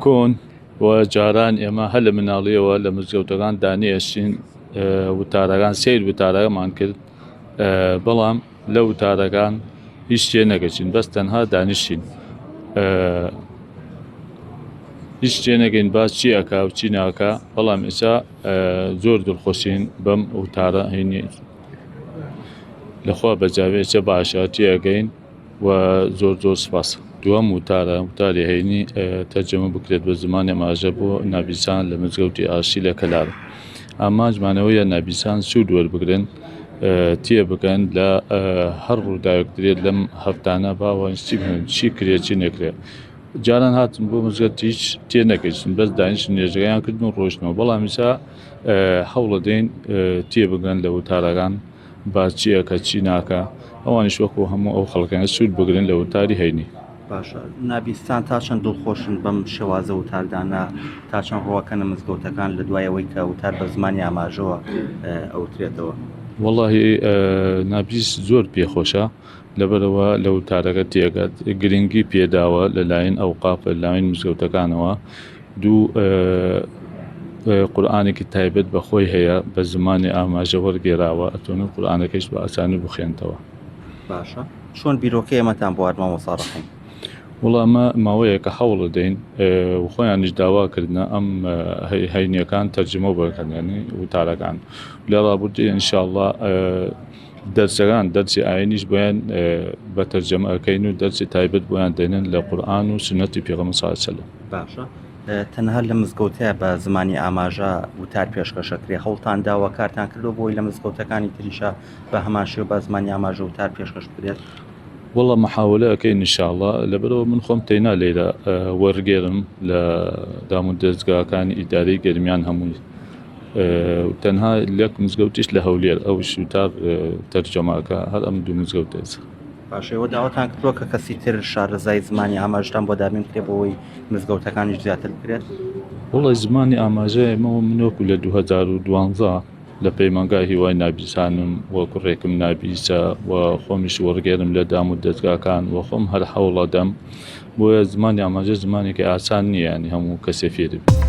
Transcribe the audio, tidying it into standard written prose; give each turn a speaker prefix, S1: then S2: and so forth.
S1: کۆن و جاران ئێمە هەر لە مناڵیەوە لە مزگەوتەکان دانیشتین وتارەکان سیر وتارەکەمان کرد بەڵام لە وتارەکان هیچ تێ نەگەچین بەس تەنها دانیشتین هیچ تێ نەگەین باس چی ئەکا و چی ناکا بەڵام ئێستا زۆر دڵخۆشین بەم وتارە هەینی لەخوا بەجاوێ چە باشە تێئەگەین و زۆر زۆر سپاس. دووەم وتارە، وتاری هەینی تەرجەمە بکرێت بە زمانی ئاماژە بۆ نابیسان لە مزگەوتی ئاشتی لە کەلار. ئامانجمان ئەوەیە نابیسان سوود وەربگرن، تێبگەن لە هەر ڕووداوێک درێت لەم هەفتانە با ئەوان چی بکەن، چی کرێ چی نەکرێ. جاران هاتن بۆ مزگەوت هیچ تێنەگەیشتن بەس دانیشتن نوێژەکەیان کردن و ڕۆیشتنەوە، بەڵام ئیستا هەوڵەدەین تێبگەن لە وتارەکان. با چی ئەکا چی ناکا ئەوانیش وەکو هەموو ئەو خەڵکانە سوود بگرن لە وتاری هەینی.
S2: باشە نابیستان تا چەند دڵخۆشن بەم شێوازە وتاردانە تا چەند ڕوەکەنە مزگەوتەکان لە دوای ئەوەی کە وتار بە زمانی ئاماژەوە ئەوترێتەوە؟
S1: وەڵاهی نابیست زۆر پێخۆشە لەبەرئەوە لە وتارەکە تێگات گرنگی پێداوە لەلایەن ئەوقاف لەلایەن مزگەوتەکانەوە دوو قورئانێکی تایبەت بە خۆی هەیە بە زمانی ئاماژە وەرگێراوە ئەتوانن قورئانەکەیش بە ئاسانی بخوێنتەوە.
S2: باشە چۆن بیرۆکەی ئەمەتان بۆ هات مامۆستا ڕەحیم؟
S1: وەڵا ئەمە ماوەیەکە هەوڵەدەین و خۆیانیش داوا کردنە ئەم هەینیەکان تەرجمە بکەن یانی وتارەکان لە ڕابردوو ان شاء اللە دەرسەکان دەرسی ئاینیش بۆیان بە تەرجەمە ئەکەین و دەرسی تایبەت بۆیان دێنن لە قورئان و سوننەتی پێغەمبەر صلی اللە علیه وسلم.
S2: باشە تەنها لە مزگەوتە بە زمانی ئاماژە وتار پێشکەشەکرێ هەوڵتان داوە کارتان کردو بۆی لە مزگەوتەکانی تریشە بە هەمان شێوە بە زمانی ئاماژە وتار پێشکەش بکرێت؟
S1: وەڵا محاولە ئەکەین ان شاء اللە لەبەرئەوە من خۆم تەینا لێرە وەرگێرم لە دام و دەزگاکانی ئیدارەی گەرمیان هەمووی تەنها لەک مزگەوتیش لە هەولێر ئەو شوتار تەرجەماکە هەر ئەم دوو مزگەوتە ئێستا.
S2: باشە ئێوە داواتان کردووە کە کەسی تر شارەزای زمانی ئاماژەتان بۆ دابین بکرێت بۆ ئەوەی مزگەوتەکانیش زیاتر بکرێت؟
S1: وەڵای زمانی ئاماژە ئێمە من وەکو لە 2012 لە پەیمانگای هیوای نابیسانم و کوڕێکم نابیسە و خۆمیش وەڕگێرم لە دام و دەزگاکان و خۆم هەر هەوڵەدەم بۆیە زمانی ئاماژە زمانێکی ئاسان نییە ینی هەموو کەسێ فێری بێت.